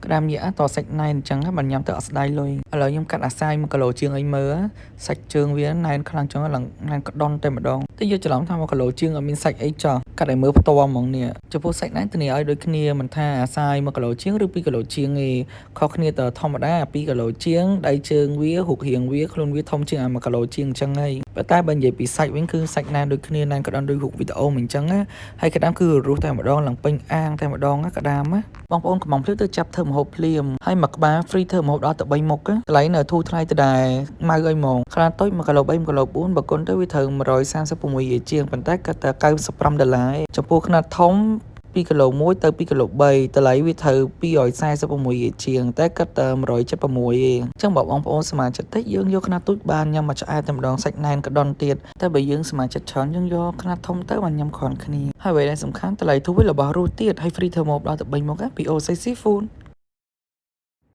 ក្តាមយក្សតសាច់ណែនអញ្ចឹងបានញ៉ាំទៅអត់ស្ដាយលុយឥឡូវខ្ញុំកាត់អាសាយ1គីឡូជាងអីមើលសាច់ជើងវាណែនខ្លាំងចឹងឡើងណែនក្ដុនតែម្ដងតែយកច្រឡំថា1គីឡូជាងអត់មានសាច់អីចោះកាត់ឲ្យមើលផ្ទាល់ហ្មងនេះចំពោះសាច់ណែនធានាឲ្យដូចគ្នាមិនថាអាសាយ1គីឡូជាងឬ2គីឡូជាងទេខុសគ្នាតែធម្មតា2គីឡូជាងដៃជើងវារូបរាងវាខ្លួនវាធំជាងអា1គីឡូជាងអញ្ចឹងហើយប៉ុន្តែបើនិយាយពីសាច់វិញគឺសាច់ណែនដូចគ្នាណែនក្ដុនដូចរូបវីដេអូមិនអញ្ចឹងណាហើយក្តាមគឺររុះតែម្ដងឡើងពេញអាងតែម្ដងណាក្តាមណាបងប្អូនកុំភ្លេចទៅចាប់ធ្វើម្ហូបភ្លាមហើយមួយក្បាល free ធ្វើម្ហូបដល់ទៅ3មុខតម្លៃនៅធូរថ្លៃទៅដែរម៉ៅឲ្យហ្មងខ្នាតតូច1គីឡូ3 1គីឡូ4បើគុណទៅវាត្រូវ136រៀលជាងប៉ុន្តែគិតតែ95ដុល្លារចំពោះខ្នាតធំ2គីឡូ1ទៅ2គីឡូ3តម្លៃវាត្រូវ246រៀលជាងតែគិតតែ176ឯងអញ្ចឹងបើបងប្អូនសមាជិកតិចយើងយកខ្នាតទូចបានញ៉ាំមួយឆ្អែតតែម្ដងសាច់ណែនក្ដុនទៀតតែបើយើងសមាជិកច្រើនយើងយកខ្នាតធំទៅបានញ៉ាំគ្រាន់គ្នាហើយអ្វីដែលសំខាន់តម្លៃធូរវិញរបស់រសទៀតហើយ free ធ្វើម្ហូបដល់ទៅ3មុខពី OC Seafood។